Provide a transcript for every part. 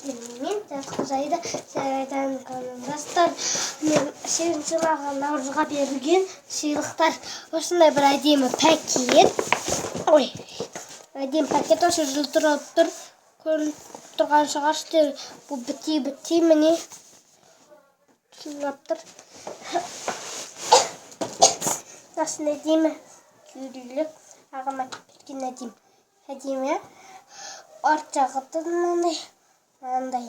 Мен Жайда Жайдан каналдастар, мен 8 маған наурызға берілген сыйлықтар. Осындай бір әдемі пакет. Ой, әдемі пакет осы жылтырап тұр. Көрініп тұрған шығар сіздер. Бұл бітей міне жылтырап тұр. Осындай әдемі күйрілі ағама кеткен әдемі. Әдемі. Арт жағы да мынандай. Мынандай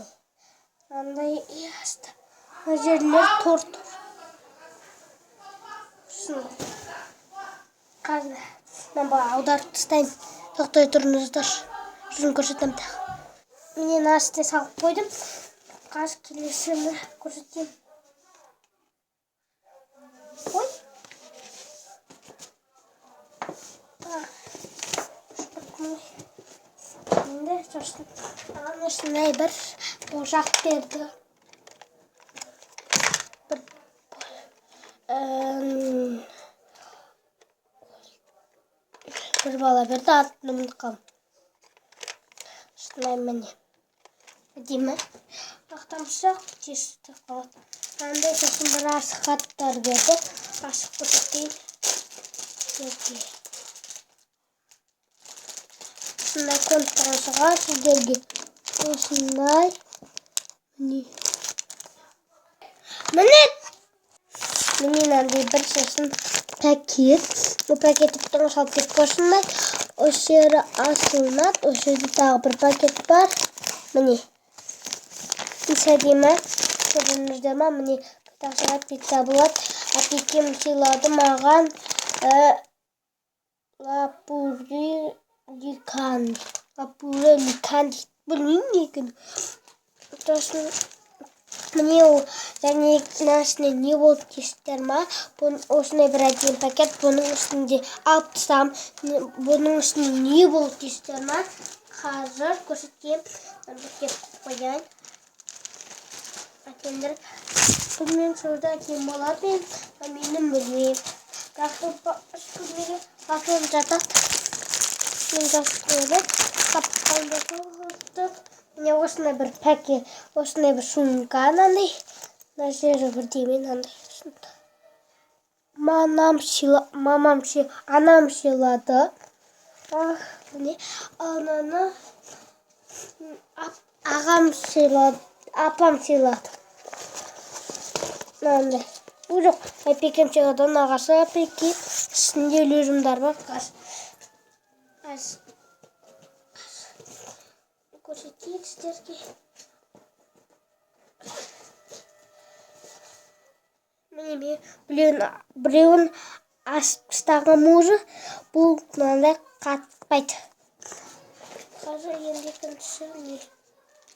асты. Мына жерлер тор. Қазір мен бұны аударып тастайын. Тоқтай тұрыңыздар. Жүзін көрсетемін тағы. Міне мына үстіне салып қойдым. Қазір келесіні көрсетемін. Ой. Енді сосын маған осындай бір қуыршақ берді. Бір бала берді, атын ұмытып қалдым. Осындай міне. Әдемі. Ақтамшақ тесті қалады. Мынандай сосын бір асық берді. Ашып көрсетейін. Осындай көрініп тұрған шығар сіздерге. Осындай. Міне. Міне. Міне мынандай бір сосын пакет. Бұл пакетті бүтін салып кетіп осындай. Осы жері асылынады. Осы жерде тағы бір пакет бар. Міне. Әдемі. Көрдіңіздер ма? Міне тақшаға пицца болады. Әпекем сыйлады маған лапурикан. Білмеймін не екенін. Сосын міне ол және мына ішінде не болды дейсіздер ма? Бұның осындай бір әдемі пакет. Бұның ішінде алып тастағам. Бұның ішінде не болды дейсіздер ма? Қазір көрсетемін. Пакет қояйын. Әкелдіріп. Білмеймін, сонда әкем болады мен, менің білмеймін. Бірақ бұл үстіне басылып жатады. Мен жазып қойдым. Міне осындай бір пакет, осындай бір сумка мынандай. Мына жері бірдеме мынандай. Анам сыйлады. Міне ананы ағам сыйлады, апам сыйлады. Мынандай. Бұл жоқ, әпекем сыйлады, ағасы әпеке. Ішінде лөжімдер бар. Қазір көрсетейін сіздерге. Міне мен біреуін ашып тастағанмын уже. Бұл мынандай қатпайды. Қазір енді екіншісі не?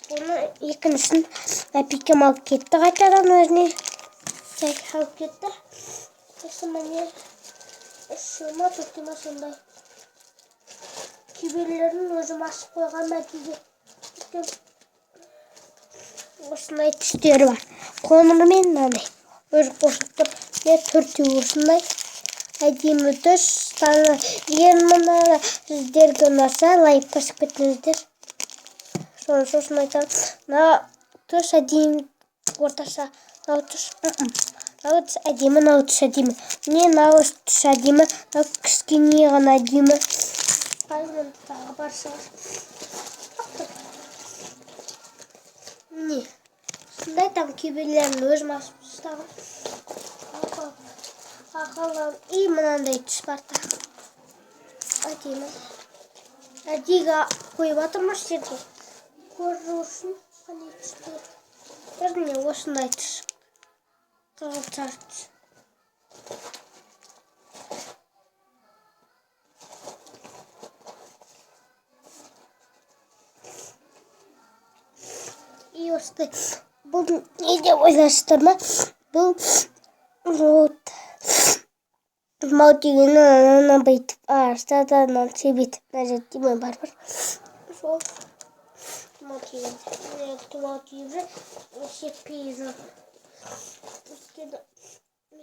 Бұны екіншісін әпекем алып кетті қайтадан өзіне. Жай алып кетті. Сосын міне үшеу ма, төртеу ма сондай. Кейбіреулерін өзім ашып қойған әдейі. Осындай түстері бар. Қоңырмен мынандай. Өзі қосылып тұр. Міне төртеу осындай. Әдемі түс. Егер мына сіздерге ұнаса, лайк басып кетіңіздер. Соны сосын айтамын. Мына түс әдемі орташа. Мынау түс. Мынау түс әдемі, мынау түс әдемі. Міне мынау түс әдемі, мынау кішкене ғана әдемі. Қазір мында тағы бар шығар. Міне. Осындай там кейбіреулерін өзім ашып тастағанмын. И мынандай түс бар тағы. Әдемі. Әдейі қойып жатырмын сіздерге. Көру үшін қандай түстер. Міне осындай түс. Қызыл сары түс. И осындай. Бұл не деп ойлайсыздар ма? Бұл вот мынау дегені ананы бүйтіп ашты да ананы себетіп мына жерде деймін бар бір. Сол тұмау тиген. Міне тұмау тиіп жүр. Сеппей жүр. Өйткені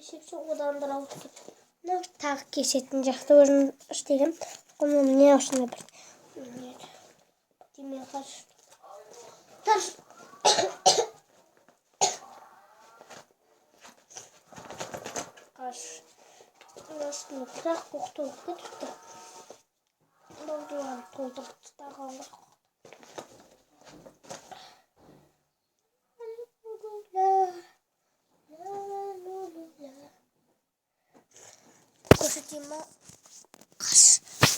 сепсе одан да ауырып кетеді. Мынау тағы кесетін жақты өзім істегенмін. Бұны міне осындай бір. Деме қазір. Бірақ толып кетіпті. Бауырларым толтырып тастаған ғой. Көрсетейін ма?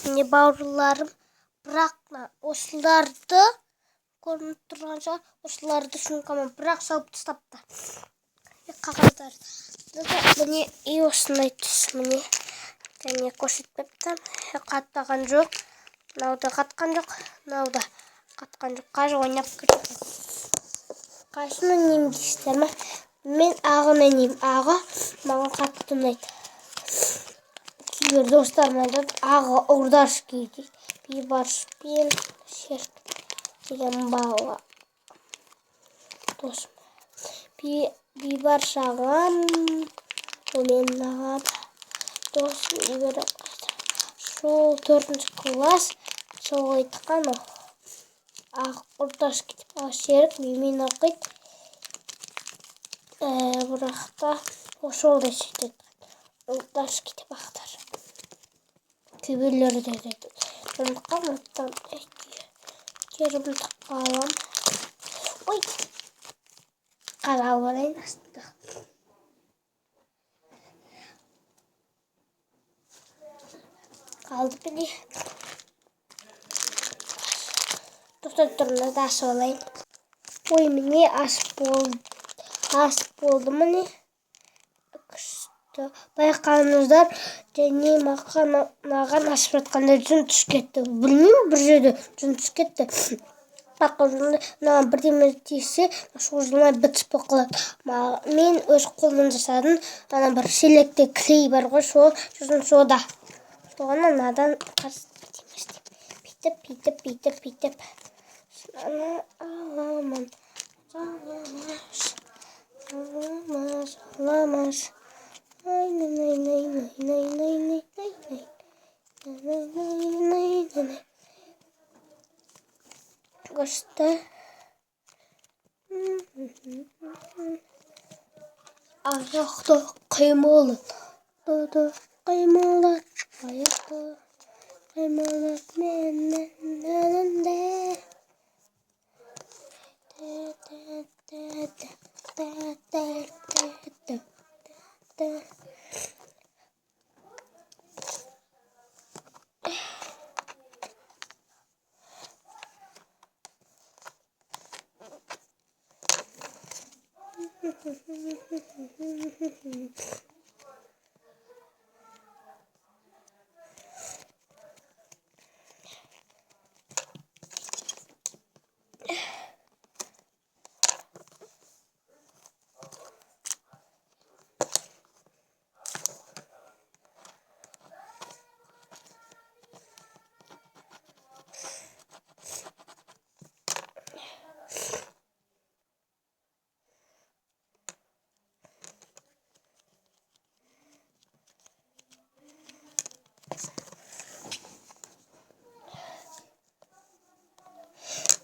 Міне бауырларым, бірақ осыларды көрініп тұрған шығар, осыларды сумкама бірақ салып тастапты. Қағаздарды міне, и осындай түс міне. Және көрсетпепті. Қаттаған жоқ. Мынау да қатқан жоқ, мынау да қатқан жоқ. Қазір ойнап көрейік. Қайсысын ойнаймын дейсіздер ме? Мен ағын ойнаймын. Ағы маған қатты ұнайды. Кейбір достарым айтады, ағы ұрдашки дейді. Бейбарыс пен Серік деген бала досым. Бейбарыс ағам, ол менің ағам, досым. Сол 4 класс, сол айтқан ол. Ақ ұрдашки деп. Ал Серік менімен оқиды. Бірақ та сол да сөйтеді. Ұрдашки деп ақтар. Кейбіреулері де айтады. Ұмытып қалмапты. Ұмытып қалам. Ой. Қазір алып алайын астында. Қалды міне. Тоқтай тұрыңдар да ашып алайын. Ой, міне ашып болды. Ашып болды міне. Күшті. Байқаңыздар, және маған ашып жатқанда жүн түсіп кетті. Білмеймін, бір жерде жүн түсіп кетті. Маған бірдеме тисе, созылмай бітіп болып қалады. Мен өз қолыммен жасадым. Ана бір шелекте клей бар ғой, сол, сосын сода. Соған анадан қарсы тимес деп. Бүйтіп, бүйтіп, бүйтіп, бүйтіп. Ана аламын. Аламас. Аламас, аламас. Ай, най, най, най, най, най, най, най, най. Най, най, най, най, най. Күшті. Аяқты қимылдат, қимылдат, аяқты қимылдат менің әнімде.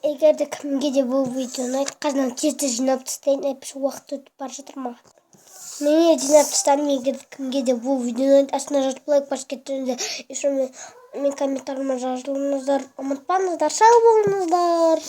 Егер де кімге де бұл видео ұнайды, қазір тез-тез жинап тастайын, әйтпесе уақыт өтіп бара жатыр маған. Міне жинап тастадым. Егер де кімге де бұл видео ұнайды, астына жазып лайк басып кетіңіздер. Еще мен комментарийіме жазылыңыздар, ұмытпаңыздар. Сау болыңыздар.